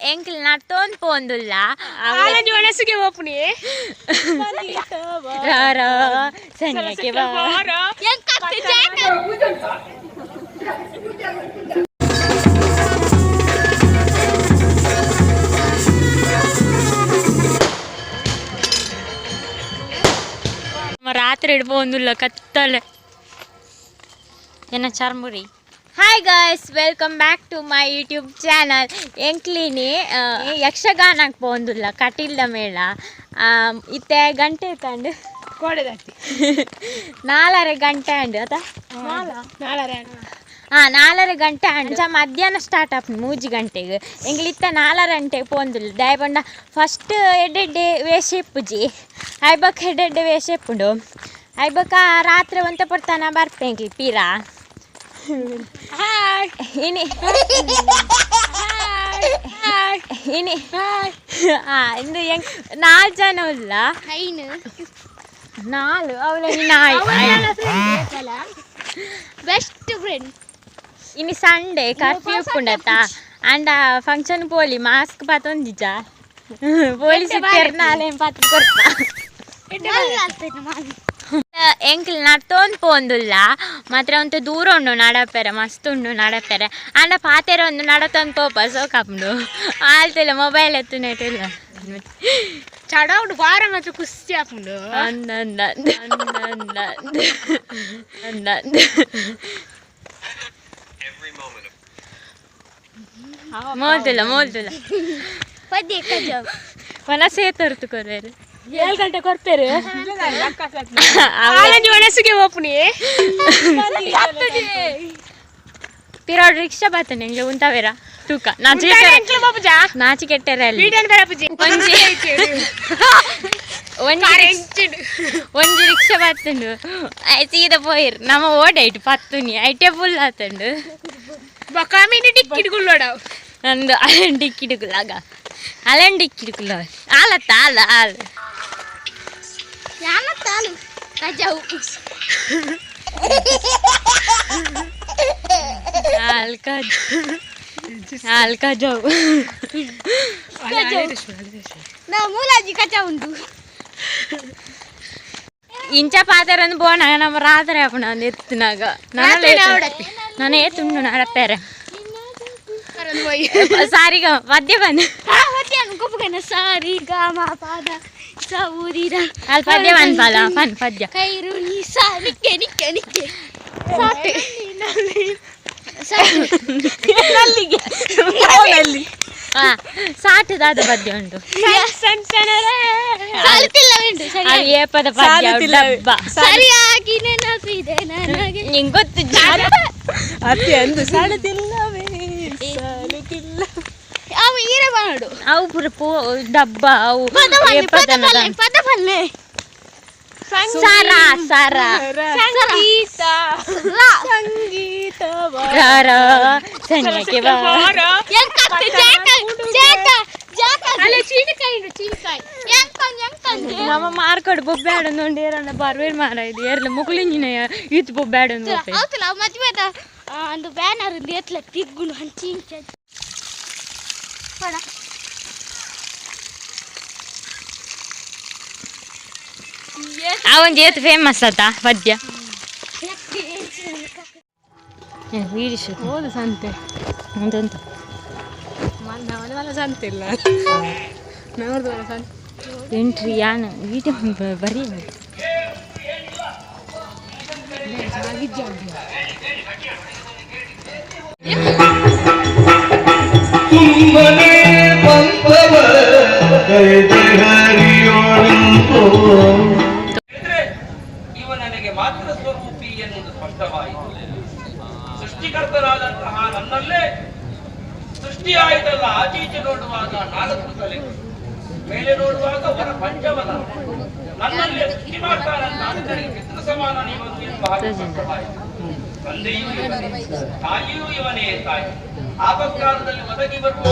ಎಂಕ್ಲ್ ನಡ್ತೊಂದು ಪೋಂದುಲ್ಲ. ಆಲಂಜಿ ಒಣಸಿಗೆ ಓಪುನಿ. ರಾರ ಸನ್ಯಕ್ಕೆ ಬಾ. ರಾತ್ರಿ ಇಡ್ಬೋಂದುಲ್ಲ ಕತ್ತಲೆ ಎನ್ನ churmuri. Hi guys, welcome back to my YouTube channel. ಎಂಕ್ಲಿನಿ ಯಕ್ಷಗಾನಕ್ಕೆ ಪೋಂದುಲ್ಲ ಕಟೀಲ್ದ ಮೇಳ. ಇತ್ತೆ ಗಂಟೆ ತಂಡು. ಕೋಡೆದಾತಿ. ನಾಲ್ಕರೆ ಗಂಟೆ ಅಂಡು ಅತ. ನಾಳರೆ. ಹಾಂ, ನಾಲ್ಕರೆ ಗಂಟೆ ಅಂಚ ಮಧ್ಯಾಹ್ನ ಸ್ಟಾರ್ಟ್ ಆಪುಂಡು 3 ಗಂಟೆಗೆ. ಎಂಕ್ಲಿತ್ತ ನಾಲ್ಕರೆ ಗಂಟೆಗೆ ಪೋಂದುಲ್ಲ. ದಾಯೆ ಪಂಡ ಫಸ್ಟ್ ಎಡ್ಡೆಡ್ಡೆ ವೇಷ ಇಪ್ಪುಜಿ, ಐಬಕ್ ಎಡ್ಡೆಡ್ಡೆ ವೇಷ ಇಪ್ಪುಂಡು. ಐಬಕ ರಾತ್ರಿ ಒಂತೆ ಪೊರ್ತನ ಬರ್ಪೆ ಎಂಕ್ಲಿ ಪೀರ. ಹಾಯ್. ಇನಿ ಹಾಯ್. ಇನಿ ಹಾಯ್. ಹಾಂ, ಇಂದು ಎಂಕ್ ನಾಲ್ ಜನ ಉಲ್ಲ. ನಾಲ್ ಅವಳ ನಾಯಿ. Best friend. ಇನಿ ಸಂಡೆ, ಕರ್ಫ್ಯೂ ಉಪ್ಪುಂಡತ್ತ. ಅಂಡ ಫಂಕ್ಷನ್ ಪೋಲಿ ಮಾಸ್ಕ್ ಪತೊಂದಿಜ, ಪೊಲೀಸ್ ನಾಳೆ ಪತ್ತು ಕೊರ್ಪ. ಎಂಕ್ಲ್ ನಡ್ತೊಂದು ಪೋಂದುಲ್ಲ ಮಾತ್ರ. ಒಂತೆ ದೂರ ಉಂಡು ನಡಪೆರೆ, ಮಸ್ತ್ ಉಂಡು ನಡಪೆರೆ. ಅಂಡ ಪಾತೆರ ಒಂದು ನಡತೊಂದು ಪೋಪ ಸೋಕಾಪುಂಡು. ಆಲ್ತಿಲ್ಲ ಮೊಬೈಲ್ ಎತ್ತುನೇಟಿಲ್ಲ. ಚಡೌಡು ಬಾರ ಮಾತ್ರ ಖುಷಿ ಆಪುಂಡು. ಅಂದ ಅಂದ ಅಂದ ಅಂದ ಅಂದ ಅಂದ. ಮೋಲ್ತಿಲ್ಲ ಮೋಲ್ತಿಲ್ಲ. ಪದ್ಯ ಕಜಾವ್. ವಲಸೆ ತರ್ತು ಕೊರ್ವೇರು. 7 ಗಂಟೆ ಕೊರ್ಪೇರು. ಆಲಂಜಿ ಒಣಸಿಗೆ ಓಪುನಿ. ಪಿರೋಡ್ ರಿಕ್ಷಾ ಬಾತನೆ ಎಂಗ್ಲೆ ಉಂತಾವೇರ ತೂಕ ನಾಚಿ. ಬಾಬುಜಾ. ನಾಚಿ ಕೆಟ್ಟರೆ ಅಲ್ಲಿ. ವೀಡಿಯೋ ಬರಪುಜಿ. ಒಂಜಿ ಒಂಜಿ ಒಂಜಿ ರಿಕ್ಷಾ ಬತ್ತುಂಡು, I ಸೀದಾ ಪೋಯಿರ್. ನಮ್ಮ ಓಡೈಟ್ ಪತ್ತುನಿ ಐಟೆ ಫುಲ್ ಆತುಂಡು. ಬಕಾಮಿನಿ ಟಿಕ್ಕಿಡ್ ಗುಳ್ಳೋಡವು. ನಂದು ಅಲೆನ್ ಡಿಕ್ಕಿಡುಕುಲಾಗ ಅಲೆನ್ ಡಿಕ್ಕಿಡುಕುಲ ಆಲತ್ತ ಆಲ ಆಲ್. ಯಾನ ತಾಲು ಕಜಾವ್. ಆಲ್ ಕಜ್ ಆಲ್ ಕಜಾವ್. ನಾ ಮೂಲಾಜಿ ಕಜಾವ್ ಉಂಟು. ಇಂಚ ಪಾತೆರಂದು ಬೋನಾಗ ನಮ್ಮ ರಾತ್ರಿ ಆಪುಂಡು ಒಂದು ಎತ್ತಿನಾಗ. ನಾನು ಏತುಂಡು ನಡಪೇರೆ. ಸಾರಿಗ ಪದ್ಯ ಬಂದು. ಕೊಪ್ಪಗನ ಸಾರಿ ಗ ಮ ಪಾದ ಸೌರಿರ. ಅಲ್ಲಿ ಪದ್ಯ ಬಂದ್ಪಲ್ಲ ಪನ್ ಪದ್ಯ. ಕೈರು ನಿ ಸಾ ನಿಕ್ಕೆ ನಿಕ್ಕೆ ನಿಕ್ಕೆ ಸಾಟು ಸಾಟು. ಹಾ, ಸಾಟದಾದ ಪದ್ಯ ಉಂಟು. ಸಾಲುತ್ತಿಲ್ಲ ಉಂಟು ಸರಿ. ಅದು ಏಪದ ಪದ್ಯ ಅವು ಡಬ್ಬ. ಸರಿಯಾಗಿ ನೆನಪಿದೆ ನನಗೆ. ನಿಂಗೆ ಗೊತ್ತು. ಅತಿ ಅಂದು ಸಾಲುತ್ತಿಲ್ಲವೇ ಸಾಲುತ್ತಿಲ್ಲ. ಅವು ಈರ ಮಾಡು. ಅವು ಪೂರ ಪೋ ಡಬ್ಬ ಅವು. ಪದ ಪಲ್ಲೆ ಪದ. ಏಪದನ. ಪಲ್ಲೆ ಪದ ಪಲ್ಲೆ. ಸಾರ ಸಾರ. ಸಂಗೀತ. ಲಾ. ಸಂಗೀತ. ರ ರ ಸನ್ಯಕ್ಕೆ ಬಾ. ಎಂಕತ್ತೆ ಜಾಕ ಜಾಕ ಜಾಕ. ಅಲ್ಲ, ಚೀನಿಕಾಯಿ ಉಂಟು, ಚೀನಿಕಾಯಿ. ಎಂಕನ್ ಎಂಕನ್. ನಮ್ಮ ಮಾರ್ಕಡ್ ಬೊಬ್ಬೆ ಆಡೊಂದು ಏರನ್ನ ಬರ್ವೇರ್ ಮಾರ ಇದು ಏರ್ಲ ಮುಕುಲಿಂಜಿನ ಈತ್ ಬೊಬ್ಬೆ ಆಡೊಂದು ಬೊಬ್ಬೆ. ಅವತ್ತಲ್ಲ ಮದುವೆದ ಒಂದು ಬ್ಯಾನರ್ ಒಂದು ಎತ್ಲ ತಿಗ್ಗುಂಡು ಹಂಚಿ ಇಂಚ ಪಡ. ಆ ಒಂಜಿ ಏತ್ ಫೇಮಸ್ ಆತ ಪದ್ಯ. ಹೋದ ಸಂತೆ. ಉಂಟುಂಟು. ಮನೆ ಸಂತೆ ಇಲ್ಲ ನಮ್ಮದು ಸಂತೆ. ಎಂಟ್ರಿ ಯಾನ್ ವೀಡಿಯೋ ಬರೀ. ಸುಮ್ಮನೆ ಪಂಪವ ಹರಿಯೋಣಂತೋ. ಹೇಳಿದ್ರೆ ಇವ ನನಗೆ ಮಾತ್ರ ಸ್ವರೂಪಿ ಎನ್ನುವುದು ಸ್ಪಷ್ಟವಾಯಿತು. ಸೃಷ್ಟಿಕರ್ತನಾದಂತಹ ನನ್ನಲ್ಲೇ ಸೃಷ್ಟಿಯಾಯಿತಲ್ಲ. ಆಚೆ ಈಚೆ ನೋಡುವಾಗ ನಾಲ್ಕು ತಲೆಗಳು, ಮೇಲೆ ನೋಡುವಾಗ ವರ ಪಂಚವನ. ನನ್ನಲ್ಲೇ ಸೃಷ್ಟಿ ಮಾಡ್ತಾನಂತ ಅಂದ್ರೆ ನನಗೆ ಪಿತೃ ಸಮಾನ ನೀವನು ಎನ್ನುವ ಹಾಗೆ ಸ್ಪಷ್ಟವಾಯಿತು. ತಂದೆಯೂ ಇವನೇ, ತಾಯಿಯೂ ಇವನೇ ತಾಯಿ. ಆಪತ್ಕಾಲದಲ್ಲಿ ಒದಗಿ ಬರುವ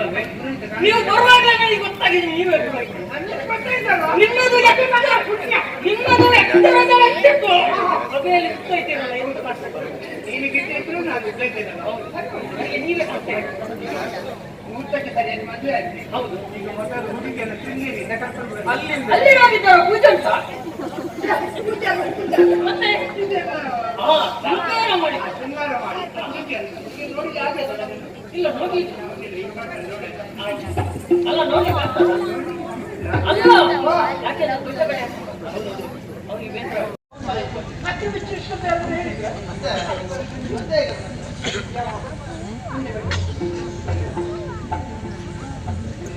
ಅಲ್ವೇ? ನೀವು ಬರುವಾಗಲೇ ನನಗೆ ಗೊತ್ತಾಗಿದೆ ನೀವೇ ಪುರೋಹಿತರು. ನಿಮ್ಮದು ಎತ್ತರ ಪುಣ್ಯ, ನಿಮ್ಮದು ಎತ್ತರದ ವ್ಯಕ್ತಿತ್ವ. ಸಭೆಯಲ್ಲಿ ಕೂತೈತೀರಲ್ಲ, ಎಂತ ಮಾಡ್ತಾರೆ? ನೀನು ಗಿಟ್ಟಿದ್ರು ನಾನು ಇದ್ದೇನಲ್ಲ. ಹೌದು, ನನಗೆ ನೀವೇ ಕೊಡ್ತೇನೆ. ಮುಹೂರ್ತಕ್ಕೆ ಸರಿಯಾಗಿ ಮದುವೆ ಆಗಿದೆ. ಹೌದು. ಈಗ ಮೊದಲು ಹುಡುಗಿಯನ್ನು ಶೃಂಗೇರಿಯಿಂದ ಕರ್ಕೊಂಡು ಬನ್ನಿ. ಅಲ್ಲಿಂದ ಅಲ್ಲಿ ಹೋಗಿದ್ದಾರ ಪೂಜಂತ ಮತ್ತೆ ಶೃಂಗಾರ ಮಾಡಿ ಶೃಂಗಾರ ಮಾಡಿ ಹುಡುಗಿಯನ್ನು ಹುಡುಗಿ ನೋಡಿ ಹಾಗೆ ಅಲ್ಲ ನನ್ನನ್ನು. ಇಲ್ಲ ನೋಡಿ ಅಲ್ಲ ನೋಡಿ ಅಲ್ಲ ಯಾಕೆ ನಾನು ದೊಡ್ಡ ಕಡೆ ಅವ್ರಿಗೆ ಬೇಸರ. ಮತ್ತೆ ವಿಶೇಷತೆ ಯಾರಾದ್ರೂ ಹೇಳಿದ್ರಾ?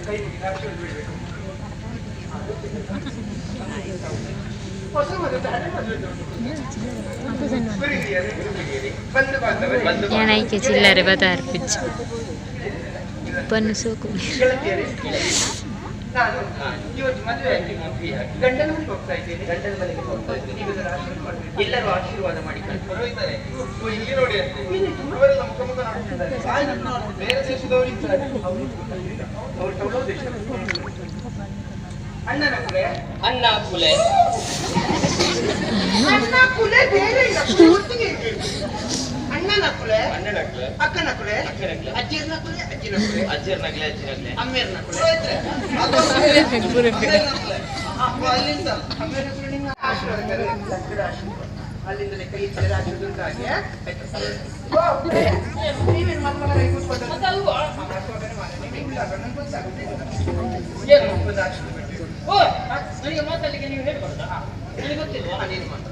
ಕೈ ಮುಗಿದು ಆಶೀರ್ವಾದ ಬಿಡ್ಬೇಕು. ಹೊಸ ಮದುವೆ ಹಳೆ ಮದುವೆ ಗುರು ಹಿರಿಯರೇ, ಬಂಧು ಬಾಂಧವರೇ, ಏನೈಕೆ ಚಿಲ್ಲರೆ ಬದಾರ್ ಪಿಚ್ಚು ಪನ್ನು ಸೋಕು. ಗೆಳತಿಯರೇ, ನಾನು ಇವತ್ತು ಮದುವೆ ಆಗಿ ಗಂಡನ ಮನೆಗೆ ಹೋಗ್ತಾ ಇದ್ದೇನೆ. ಗಂಡನ ಮನೆಗೆ ಹೋಗ್ತಾ ಇದ್ದೀನಿ. ನೀವೆಲ್ಲರೂ ಆಶೀರ್ವಾದ ಮಾಡಬೇಕು. ಎಲ್ಲರೂ ಆಶೀರ್ವಾದ ಮಾಡಿ ಕಳಿಸಿ. ಪುರೋಹಿತರೇ, ಓ, ಇಲ್ಲಿ ನೋಡಿ ಅಂತೆ ಅವರೆಲ್ಲ ಮುಖ ಮುಖ ನೋಡ್ತಿದ್ದಾರೆ. ಬೇರೆ ದೇಶದವರು ಇದ್ದಾರೆ. ಅವರು ತಗೊಳ್ಳೋ ದೇಶ. ಅಣ್ಣನ ಕುಲೆ. ಅಣ್ಣ ಕುಲೆ. ಅಣ್ಣ ಕುಲೆ ಬೇರೆ ಇಲ್ಲ, ಕುಲೆ ಒಟ್ಟಿಗೆ ಇರ್ಬೇಕು. ಅಣ್ಣನ ಕುಲೆ, ಅಣ್ಣನ ಕುಲೆ, ಅಕ್ಕನ ಕುಲೆ, ಅಕ್ಕನ ಕುಲೆ, ಅಜ್ಜಿಯರ್ನ ಕುಲೆ, ಅಜ್ಜಿನ ಕುಲೆ, ಅಜ್ಜರ ನಗಲೆ, ಅಜ್ಜಿ ನಗಲೆ, ಅಮ್ಮೆಯರ್ನ ಕುಲೆ. ಅಲ್ಲಿಂದ ಅಮ್ಮೆಯರ್ನ ಕುಲೆ ನಿಮ್ಮ ಆಶೀರ್ವಾದ ಕರೆ. ಲಕ್ಕಡ ಆಶೀರ್ವಾದ. ಅಲ್ಲಿಂದಲೇ ಕೈ ಎತ್ತಿದರೆ ಆಶೀರ್ವಾದ ಉಂಟಾಗಿ, ಆಯ್ತು. ಓ, ನೀವೇನು ಮದುಮಗನಾಗಿ ಕೂತ್ಕೊಂಡದ್ದು? ಮತ್ತೆ ಅಲ್ವಾ? ಮದುಮಗನೇ ಮಾರ್ರೆ, ನೀವು ಇಲ್ಲ, ನಂಗೆ ಗೊತ್ತಾಗುತ್ತೆ. ಏನು? ಒಂದು ಆಶೀರ್ವಾದ ಬಿಟ್ಟು. ಓ, ನನಗೆ ಮಾತಾಡ್ಲಿಕ್ಕೆ ನೀವು ಹೇಳ್ಬಾರ್ದಾ? ನನಗೆ ಗೊತ್ತಿಲ್ವಾ?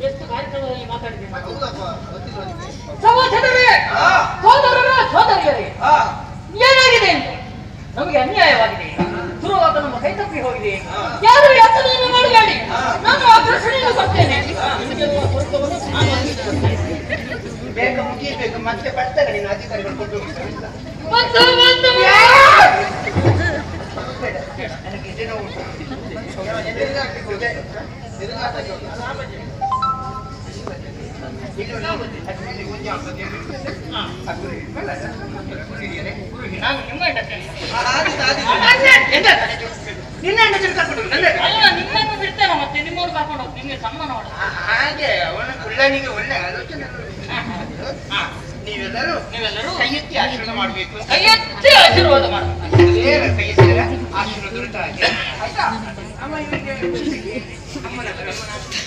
ಎಷ್ಟು ಕಾರ್ಯಕ್ರಮದಲ್ಲಿ ಮಾತಾಡಿದ್ದೀನಿ? ಹೌದಪ್ಪ, ಗೊತ್ತಿಲ್ಲ ನಿಮಗೆ. ಸಹೋದರರೇ, ಸೋದರರೇ, ಸೋದರಿಯರೇ, ಏನಾಗಿದೆ ಅಂತ ನಮಗೆ ಅನ್ಯಾಯವಾಗಿದೆ. ದುರ್ವಾತ ನಮ್ಮ ಕೈ ತಪ್ಪಿ ಹೋಗಿದೆ. ಯಾರು ಯಾತನೆಯನ್ನು ಮಾಡಬೇಡಿ. ನಾನು ಆ ಪ್ರಶ್ನೆಯನ್ನು ಕೊಡ್ತೇನೆ. ನಿಮಗೆಲ್ಲ ಸ್ವರ್ಗವನ್ನು ನಾನು ಒದಗಿಸಿಕೊಡ್ತೇನೆ. ಬೇಗ ಮುಗಿಬೇಕು, ಮತ್ತೆ ಬರ್ತಾರೆ ನಿನ್ನ ಅಧಿಕಾರಿಗಳು ಕೊಟ್ಟು ಹೋಗ್ತಾರೆ. ಬಂತು, ಬಂತು. ಬೇಡ, ನನಗೆ ಇದೇ ನೋವು ಉಂಟು. ಇಲ್ಲಿ ನೋಡಿ, ಅಲ್ಲಿ ಒಂದು ಆಗ್ತದೆ. ಆ ಗುರು ಹಿರಿಯರೇ, ಗುರು ಹಿರಿಯರೇ, ಗುರು ಹಿರಿಯರೇ. ನಾನು ನಿಮ್ಮ ಹೆಂಡತಿ. ಆದೀತು, ಆದೀತು. ಎಂತ? ನಿನ್ನ ಹೆಂಡತಿನ ಕರ್ಕೊಂಡು ಹೋಗು, ನನ್ನ ಹೆಂಡತಿ. ಅಲ್ಲ, ನಿಮ್ಮನ್ನು ಬಿಡ್ತೇನೆ, ಮತ್ತೆ ನಿಮ್ಮನ್ನು ಕರ್ಕೊಂಡು ಹೋಗಿ ನಿಮಗೆ ಸನ್ಮಾನ ಮಾಡ. ಹಾಗೆ ಅವನ ಕುಳ್ಳನಿಗೆ ಒಳ್ಳೆ ಆಲೋಚನೆ. ನೀವೆಲ್ಲರೂ ನೀವೆಲ್ಲರೂ ಕೈ ಎತ್ತಿ ಆಶೀರ್ವಾದ ಮಾಡಬೇಕು ಅಂತ. ಕೈ ಎತ್ತಿ ಆಶೀರ್ವಾದ ಮಾಡ. ನೇರ ಕೈ ಎತ್ತಿದರೆ ಆಶೀರ್ವಾದ ಉಂಟಾಗಿ. ಆಯ್ತಾ? ಅಮ್ಮ ಇವರಿಗೆ ಅಮ್ಮನ ಹತ್ರ, ಅಮ್ಮನ ಹತ್ರ.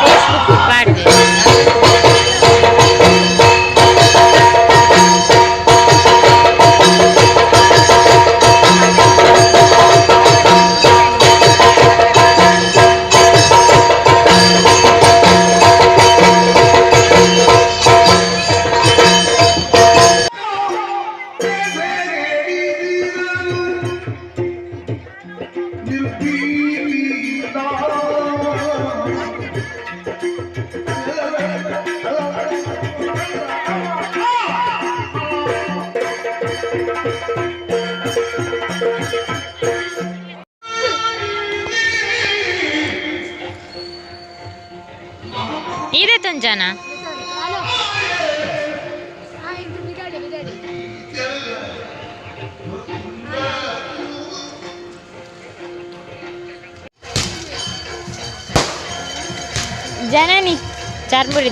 ಫೇಸ್ಬುಕ್ ಪಾಡ್ದೆ. ಇದೆ ತುಂಜಾನ. ಜನನಿ ಚರ್ಮುರಿ.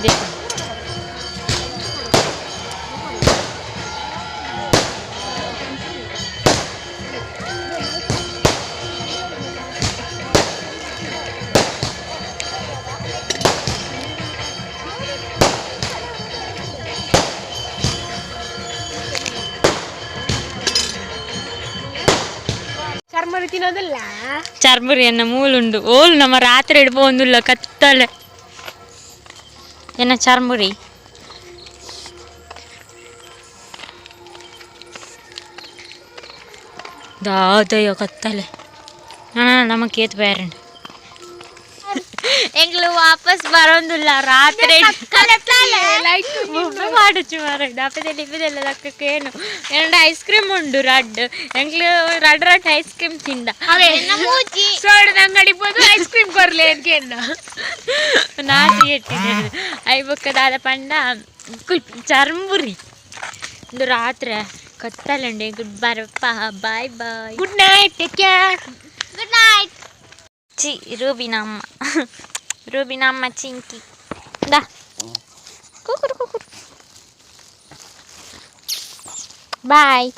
ಚರ್ಮರಿ ತಿನ್ನೋದಿಲ್ಲ. ಚರ್ಮುರಿ ಎನ್ನ ಮೂಲುಂಡು. ಓಲು ನಮ್ಮ ರಾತ್ರಿ ಇಡ್ಬೋಂದುಲ್ಲ ಕತ್ತಲೆ. ಎನ್ನ ಚರ್ಮುರಿ ದಾದಯ್ಯೋ ಕತ್ತಲೆ. ನಮಕ್ ಏತ್ ಬೇರೆಂಡು. ಎಂಗ್ಲು ವಾಪಸ್ ಬರೋಂದಿಲ್ಲ ರಾತ್ರಿ. ಬೊಬ್ಬೆ ಮಾಡುಚ್ಚು ಮಾರ. ದಪ್ಪದಲ್ಲಿ ಇಪ್ಪದೆಲ್ಲ ದಕ್ಕಕ್ಕೆ ಏನು ಎರಡು ಐಸ್ ಕ್ರೀಮ್ ಉಂಡು ರಡ್ಡ್. ಎಂಗ್ಲು ರಡ್ ರಡ್ ಐಸ್ ಕ್ರೀಮ್ ತಿಂದ. ಸೋಡದ ಅಂಗಡಿ ಹೋದು ಐಸ್ ಕ್ರೀಮ್ ಕೊರ್ಲೆ ಅನ್ಕೆನ್ನ. ನಾಸಿ ಎಟ್ಟಿದೆ. I ಬೊಕ್ಕ ದಾದ ಪಂಡ ಚರ್ಮುರಿ. ಇಂದು ರಾತ್ರಿ ಕತ್ತಲುಂಡು. ಗುಡ್ ಬರಪ್ಪ. Bye bye. Good night, take care. Good night. ಚಿ ರೂಬಿನ ಅಮ್ಮ, ರೂಬಿನ ಅಮ್ಮ ಚಿಂಕಿ ದಾ ಕುಕುರು ಕುಕುರು. ಬಾಯ್.